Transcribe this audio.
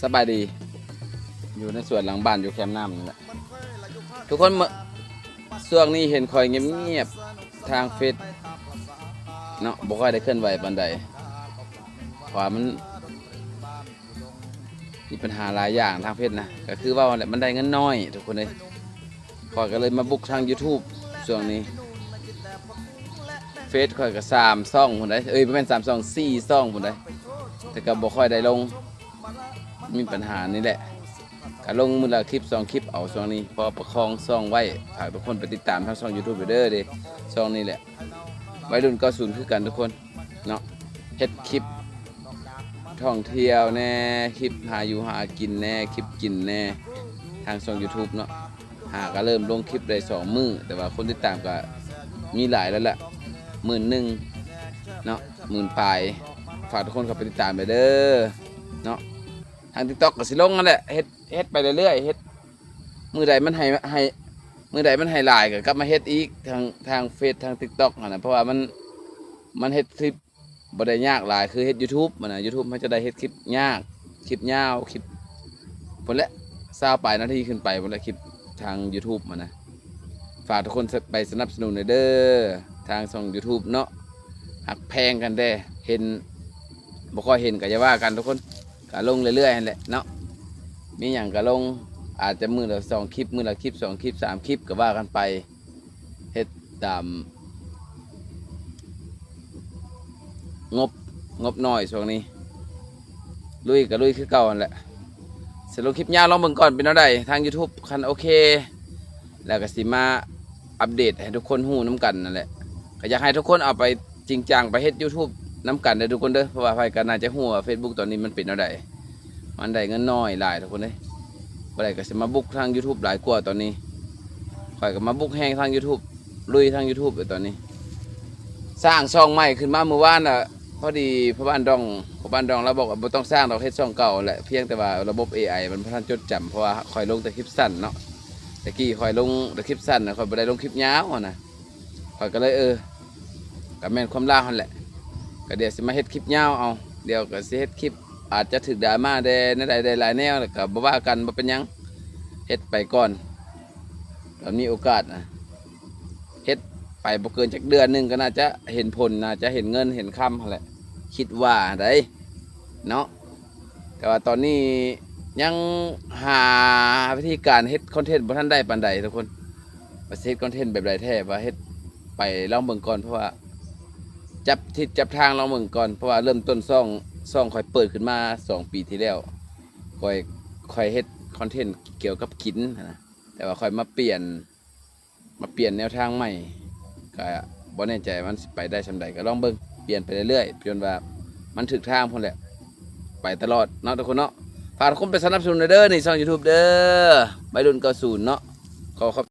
ສະບາຍດີ ຢູ່ໃນສວນຫຼັງບ້ານ ຢູ່ແຄມນ້ຳນີ້ແຫຼະ ທຸກຄົນ. ເມື່ອ ຊ່ວງນີ້ເຫັນຂ້ອຍງຽບໆ ທາງເຟສເນາະ ບໍ່ຄ່ອຍໄດ້ເຄື່ອນໄຫວປານໃດ ເພາະວ່າມັນມີບັນຫາຫຼາຍຢ່າງທາງເຟສນະ ກໍຄືເວົ້າແຫຼະ ມັນໄດ້ເງິນໜ້ອຍ ທຸກຄົນເອີຍ. ຂ້ອຍກໍເລີຍມາບຸກທາງ YouTube ຊ່ວງນີ້ ເຟສຂ້ອຍກໍສາມຊ່ອງພຸ້ນໃດ໋ ເອີຍ ບໍ່ແມ່ນສາມຊ່ອງ ສີ່ຊ່ອງພຸ້ນໃດ໋ ແຕ່ກໍບໍ່ຄ່ອຍໄດ້ລົງ ມີບັນຫານີ້ແຫຼະ ກໍລົງມື້ລະຄລິບສອງຄລິບເອົາຊ່ວງນີ້ ພໍປະຄອງຊ່ອງໄວ້. ຝາກທຸກຄົນໄປຕິດຕາມທາງຊ່ອງ YouTube ເດີ ເດ້ ຊ່ອງນີ້ແຫຼະ ໄວລຸ້ນເກົ້າສິບຄືກັນທຸກຄົນເນາະ ເຮັດຄລິບທ່ອງທ່ຽວແດ່ ຄລິບຫາຢູ່ຫາກິນແດ່ ຄລິບກິນແດ່ ທາງຊ່ອງ YouTube ເນາະ. ຫາກໍເລີ່ມລົງຄລິບໄດ້ສອງມື້ ແຕ່ວ່າຄົນຕິດຕາມກໍມີຫຼາຍແລ້ວແຫຼະ ໝື່ນໜຶ່ງເນາະ ໝື່ນປາຍ. ຝາກທຸກຄົນເຂົ້າໄປຕິດຕາມໄດ້ເດີເນາະ. ທາງ TikTok ກໍຊິລົງຫັ້ນແຫຼະ ເຮັດ ເຮັດໄປເລື້ອຍໆ ເຮັດ ມື້ໃດມັນໃຫ້ ໃຫ້ ມື້ໃດມັນໃຫ້ຫຼາຍກໍກັບມາເຮັດອີກ ທາງ ທາງເຟສ ທາງ TikTok ຫັ້ນນະ ເພາະວ່າມັນ ມັນເຮັດຄລິບ ບໍ່ໄດ້ຍາກຫຼາຍຄືເຮັດ YouTube ຫັ້ນນະ. YouTube ເຮົາຈະໄດ້ເຮັດຄລິບຍາກ ຄລິບຍາວ ຄລິບພຸ້ນແຫຼະ ຊາວປາຍນາທີຂຶ້ນໄປພຸ້ນແຫຼະ ຄລິບທາງ YouTube ຫັ້ນນະ. ຝາກທຸກຄົນໄປສະໜັບສະໜູນແດ່ເດີ ທາງຊ່ອງ YouTube ເນາະ ຮັກແພງກັນແດ່. ເຫັນ ບໍ່ຄ່ອຍເຫັນກໍຢ່າວ່າກັນທຸກຄົນ ກໍລົງເລື້ອຍໆຫັ້ນແຫຼະເນາະ ມີຫຍັງກໍລົງ ອາດຈະມື້ລະສອງຄລິບ ມື້ລະຄລິບ ສອງຄລິບ ສາມຄລິບ ກໍວ່າກັນໄປ ເຮັດຕາມງົບ ງົບໜ້ອຍຊ່ວງນີ້ ລຸຍກໍລຸຍຄືເກົ່າຫັ້ນແຫຼະ. ຊິລົງຄລິບຍາວລອງເບິ່ງກ່ອນເປັນແນວໃດ ທາງ YouTube ຄັນໂອເຄ ແລ້ວກໍຊິມາອັບເດດໃຫ້ທຸກຄົນຮູ້ນຳກັນນັ້ນແຫຼະ. ກໍຢາກໃຫ້ທຸກຄົນເອົາໄປຈິງຈັງ ໄປເຮັດ YouTube ນຳກັນເດີທຸກຄົນເດີ ເພາະວ່າໃຜກໍໜ້າຈະຮູ້ວ່າ Facebook ຕອນນີ້ມັນເປັນແນວໃດ ມັນໄດ້ເງິນໜ້ອຍຫຼາຍທຸກຄົນເອີຍ. ບໍ່ໄດ້ກໍຊິມາບຸກທາງ YouTube ຫຼາຍກວ່າຕອນນີ້ ຂ້ອຍກໍມາບຸກແຮງທາງ YouTube ລຸຍທາງ YouTube ເລີຍຕອນນີ້. ສ້າງຊ່ອງໃໝ່ຂຶ້ນມາມື້ວານນະ ພໍດີພໍ່ບ້ານດອງ ພໍ່ບ້ານດອງລາວບອກວ່າບໍ່ຕ້ອງສ້າງດອກ ເຮັດຊ່ອງເກົ່າແຫຼະ ພຽງແຕ່ວ່າລະບົບ ເອໄອ ມັນບໍ່ທັນຈົດຈຳ ເພາະວ່າຂ້ອຍລົງແຕ່ຄລິບສັ້ນເນາະ. ແຕ່ກີ້ຂ້ອຍລົງແຕ່ຄລິບສັ້ນນະ ຂ້ອຍບໍ່ໄດ້ລົງຄລິບຍາວຫັ້ນນະ. ຂ້ອຍກໍເລີຍ ເອີ ກໍແມ່ນຄວາມລາວຫັ້ນແຫຼະ ກໍດຽວຊິມາເຮັດຄລິບຍາວເອົາ ດຽວກໍຊິເຮັດຄລິບ ອາດຈະຖືກດຣາມາແດ່ ແນວໃດແດ່ ຫຼາຍແນວ ກໍບໍ່ວ່າກັນ ບໍ່ເປັນຫຍັງ ເຮັດໄປກ່ອນ ຕອນມີໂອກາດນະ. ເຮັດໄປບໍ່ເກີນຈັກເດືອນໜຶ່ງກໍໜ້າຈະເຫັນຜົນ ໜ້າຈະເຫັນເງິນເຫັນຄຳຫັ້ນແຫຼະ ຄິດວ່າໃດເນາະ. ແຕ່ວ່າຕອນນີ້ຍັງຫາວິທີການເຮັດຄອນເທັນບໍ່ທັນໄດ້ປານໃດທຸກຄົນ ວ່າຊິເຮັດຄອນເທັນແບບໃດແທ້ ວ່າເຮັດໄປລອງເບິ່ງກ່ອນ ເພາະວ່າຈັບທິດຈັບທາງລອງເບິ່ງກ່ອນ ເພາະວ່າເລີ່ມຕົ້ນຊ່ອງ ຊ່ອງຂ້ອຍເປີດຂຶ້ນມາສອງປີທີ່ແລ້ວ ຂ້ອຍ ຂ້ອຍເຮັດຄອນເທັນກ່ຽວກັບກິນຫັ້ນນະ ແຕ່ວ່າຂ້ອຍມາປ່ຽນ ມາປ່ຽນແນວທາງໃໝ່ ກະບໍ່ແນ່ໃຈວ່າມັນຊິໄປໄດ້ສ່ຳໃດ ກະລອງເບິ່ງ ປ່ຽນໄປເລື້ອຍໆ ຈົນວ່າມັນຖືກທາງພຸ້ນແຫຼະ ໄປຕະຫຼອດເນາະທຸກຄົນເນາະ. ຝາກທຸກຄົນໄປສະໜັບສະໜູນແດ່ເດີ ນີ້ຊ່ອງ YouTube ເດີ ໄວລຸ້ນເກົ້າສິບເນາະ. ຂໍຂອບ